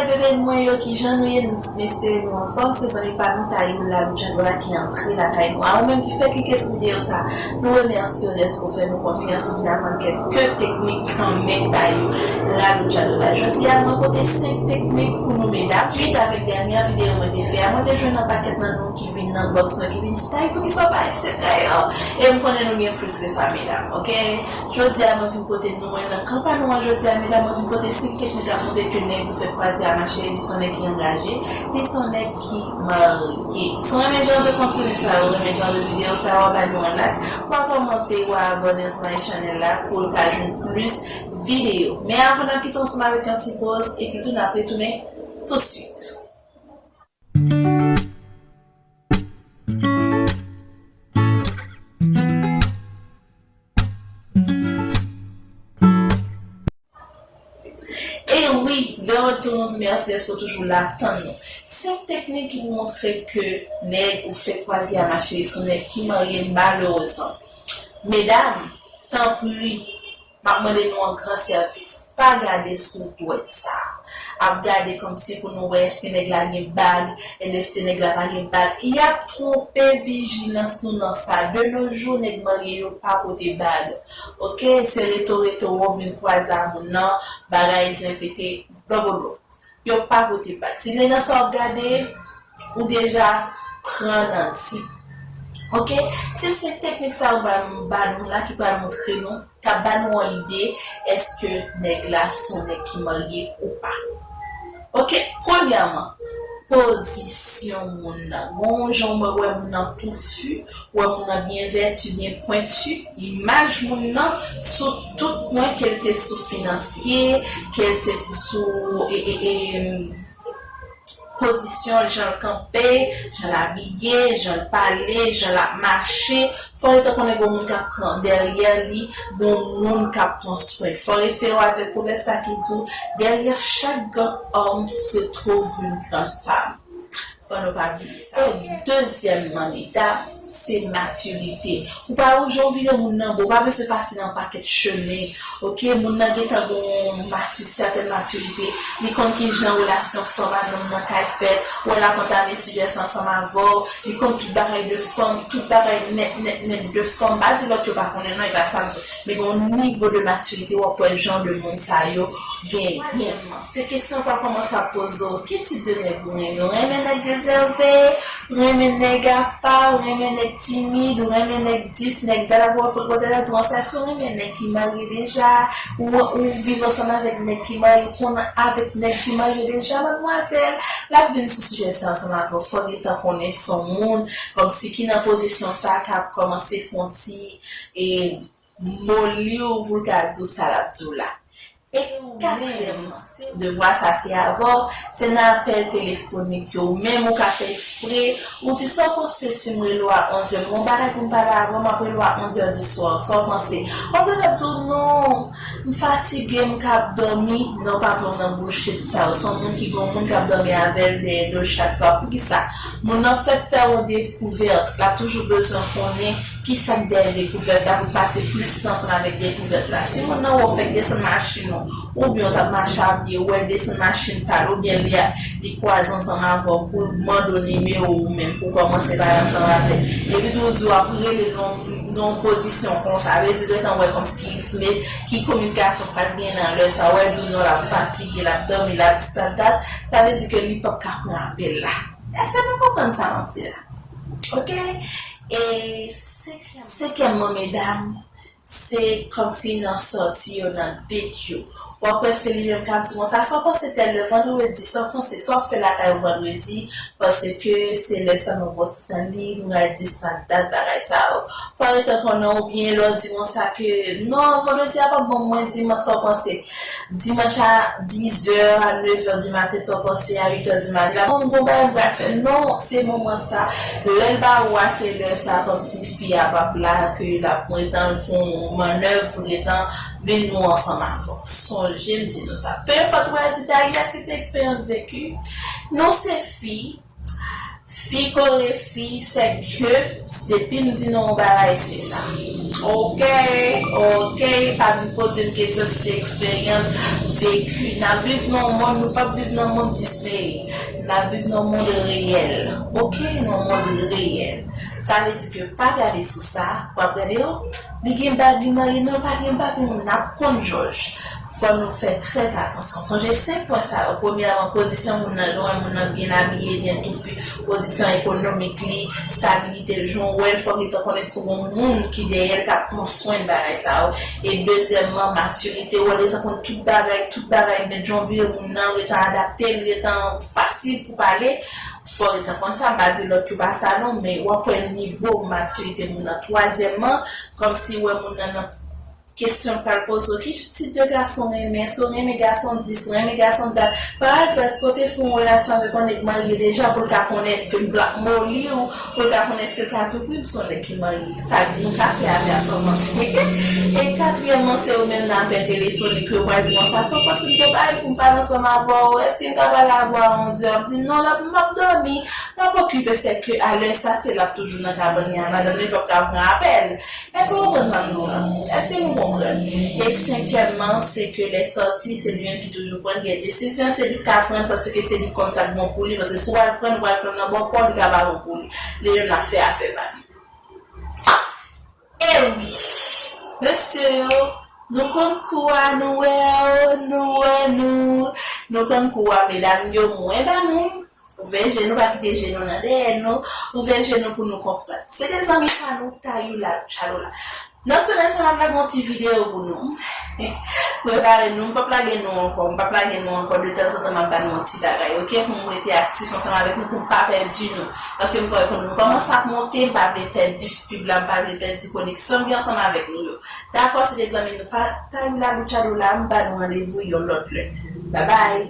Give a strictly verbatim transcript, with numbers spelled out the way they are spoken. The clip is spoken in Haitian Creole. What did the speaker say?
Bebe mwen yo, kijan nou ye? M espere nou anfòm. Se zanmi pa nou, Tayou Lalou Djadwa ki antre lakay nou. A ou menm ki fèk klike sou videyo sa, nou remèsye w dèske w fè nou konfyans, ou vin aprann kèk teknik nan men Tayou Lalou Djadwa. Jodi a, mwen pote senk teknik pou nou, medam. Swit avèk dènyè videyo mwen te fè a, mwen te jwenn yon pakèt nan nou ki vin nan bòks mwen, ki vin di, "Tayou, poukisa w pa eksplike yo?" E m konnen nou gen plis ke sa, medam, oke? Jodi a, mwen vin pote nou, nan kan pa nou an jodi a, medam, mwen vin pote senk teknik ap montre ke nèg ou fè kwaze a mache, li se yon nèg ki angaje, li se yon nèg ki marye. Si w renmen jan de kontni sa yo, renmen jan de videyo sa yo, ba nou yon like, w a kòmante, w a abòne ansanm ak chanèl la pou w ka jwenn plis videyo. Men avan n ap kite ansanm avèk yon ti poz, epi tou n ap retounen tousuit. E wi, de retour, nou di mèsi dèske w toujou la ap tann nou. Senk teknik ki pou montre ke nèg ou fè kwaze a mache, se yon nèg ki marye, malerezman. Medam, tanpri, m ap mande nou an gran sèvis, pa gade sou dwèt sa a. Ap gade kòmsi pou nou wè èske nèg la gen bag, èske nèg la pa gen bag. Y ap twonpe vijilans nou nan sa. De nos jours, nèg marye yo pa pote bag. Oke, se reto reto w vin kwaze a moun nan, bagay zen pete, blòbolo. Yo pa pote bag. Si se nan sa w ap gade, ou deja pran nan zip. Oke? Se senk teknik sa yo ba, ba nou la ki pral montre nou, k ap ba nou yon ide, èske nèg la se yon nèg ki marye ou pa. Oke? Premyèman, pozisyon moun nan. Gon jan mwen wè moun nan toufi, wè moun nan byen vèti, byen pwenti, imaj moun nan sou tout pwen, ke l te sou finansye, ke l se sou, e, e, e, pozisyon, jan l kanpe, jan l abiye, jan l pale, jan l ap mache. Fò w te konnen gon moun k ap pran dèyè li, gon moun k ap pran swen. Fò w refere w avèk pwovèb sa ki di w, derrière chaque grand homme se trouve une grande femme. Fò nou pa bliye sa. E dezyèmman, medam, se matirite. Ou pa wè jan w vire moun nan, bon, ou pa bezwen pase nan pakèt chemen. Oke, moun nan gentan gon mati, sètèn matirite. Li konn kijan relasyon fanm ak nonm nan kay fèt. Ou wè l ap antame sijè sa ansanm avè w. Li konn tout bagay de fanm, tout bagay nèt, nèt, nèt de fanm. Pa di lòt yo pa konnen non, e pa sa m di. Men gon nivo de matirite w ap wè jan de moun sa yo genyen. Se kesyon w pral kòmanse ap poze w, ki tip de nèg ou renmen? Ou renmen nèg rezève? Ou renmen nèg apa? Ou renmen nèg timid? Ou renmen nèg dis, nèg gad? Ap wè kote w ap di konsa, èske w renmen nèg ki marye deja? Ou, ou viv ansanm avèk nèg ki marye, ou konn avèk nèg ki marye deja, madmwazèl? L ap vin sou sijè sa ansanm avè w. Fò w gentan konnen se yon moun kòmsi ki nan pozisyon sa k ap kòmanse fè yon ti, e, moli w pou l ka di w sa l ap di w la. E katriyèm devwa sa se avè w, se nan apèl telefonik yo. Ou menm ou ka fè ekspre, ou di sa w panse si m rele w a onzè, m gen yon bagay pou m pale avè w, m ap rele w a onzè di swa, sa w panse? W ap tande l ap di w non, m fatige, m k ap dòmi. Non, pa pran w nan bouchit sa yo. Se yon moun ki gen yon moun k ap dòmi avè l dèyè do l chak swa. Poukisa? Moun nan fèk fè yon dekouvèt, l ap toujou bezwen konnen kisa k dèyè dekouvèt la pou l pase plis tan ansanm avèk dekouvèt la. Si moun nan wè w fèk desann machin ou, oubyen w t ap mache a pye, ou wè l desann machin pa l, oubyen li a, li kwaze ansanm avè w pou l mande w nimewo w menm pou w kòmanse pale ansanm avè l. Epi tou w di w ap rele l nan, nan yon pozisyon konsa, vle di gentan wè kòmsi ki, ki kominikasyon k pral genyen nan lè sa, wè l di w non, l ap fatige, l ap dòmi, l ap dis, l ap dat, sa vle di ke li p ap ka pran apèl la. Èske nou konprann sa m ap di la? Oke? E senkyèm, senkyèmman, medam, se kòmsi nan sòti yo, nan date yo. W ap wè se li menm k ap di konsa, sa w panse tèl lè vandredi, sa w panse, sa w ap fè lakay ou vandredi, paske se lè sa m ap pran ti tan lib, m al dis, m al dat, bagay sa yo. Fò w gentan konnen, oubyen lè w di konsa ke non, vandredi a p ap bon pou mwen, dimanch, sa w panse? Dimanch a dizè, a nevè di maten, sa w panse a uitè di maten? La, bon, m gon bagay m pral fè. Non, se moman sa. Lè l ba ou a, se lè sa, kòmsi fi a p ap la, ke l ap gentan fè yon mannèv pou gentan vin nou ansanm avè w. Sonje m di nou sa. Pe enpòt ou wè di Tayou, èske se eksperyans veki? Nou se fi, fi kore fi, sèke depi m di nou yon bagay, se sa. Oke, oke, pa vin poze m kesyon si se eksperyans Vécu. N ap viv nan yon mond, nou p ap viv nan yon mond Disney. N ap viv nan yon mond reyèl. Oke, nan yon mond reyèl. Sa vle di ke pa gade sou sa, w ap gade, o, li gen bag, li marye, non, pa gen bag, nou n ap konn jòj. Fò nou fè trè atansyon. Sonje senk pwen sa yo. Premyèman, pozisyon moun nan, lè w wè moun nan byen abiye, byen toufi, pozisyon ekonomik li, stabilite l, jan w wè l, fò w gentan konnen si w gen yon moun ki dèyè l k ap pran swen bagay sa yo. E dezyèmman, matirite, w wè l gentan konn tout bagay, tout bagay nèt, jan w vire moun nan, l gentan adapte, l gentan fasil pou pale. Fò w gentan konn sa, m pa di lòt yo pa sa non, men w ap wè nivo matirite moun nan. Twazyèmman, kòmsi w wè moun nan nan kesyon l pral poze w, ki tip de gason w renmen? Èske w renmen gason di, si w renmen gason dat? Pa aza, èske w te fè yon relasyon avèk yon nèg marye deja pou l ka konnen èske l ap moli w, pou l ka konnen èske l ka di w, wi, m se yon nèg ki marye? Sa nou ka fè avè a sèlman. E katriyèmman, se ou menm nan apèl telefonik yo pral di konsa, sa w panse m te bay pou m pale ansanm avè w? Èske m ka pale avè w a onzè? W ap di, non, l ap, m ap dòmi, m ap okipe, sèke a lè sa, se l ap toujou nan kabann li a, madanm li p ap ka pran apèl. Èske w konprann sa m di w la? Èske nou konprann? E senkyèmman, se ke lè sòti, se li menm ki toujou pran gen desizyon, se li k ka pran paske se li k konn sa k bon pou li, paske si w al pran, w al pran nan bò pa w, li ka pa bon pou li. Li menm l ap fè afè pa li. E wi, mesye yo, nou konn kou a, nou wè yo, nou wè nou, nou konn kou a, medam yo, mwen ba nou. Ouvè je nou, pa kite je nou nan dèyè nou. Ouvè je nou pou nou konprann. Se te zanmi pa nou, Tayoula Tchaloula. Nan semèn sa, m ap lage yon ti videyo pou nou. Prepare nou, m p ap lage nou ankò, m p ap lage nou ankò. De tanzantan, m ap ba nou yon ti bagay, oke? Pou nou rete aktif ansanm avèk nou, pou nou pa pèdi nou. Paske m kwè ke nou kòmanse ap monte, m pa vle pèdi fib la, m pa vle pèdi koneksyon m gen ansanm avèk nou yo. Dakò, se te zanmi nou, pa, Tayoula Tchaloula, m ba nou randevou yon lòt lè. Babay!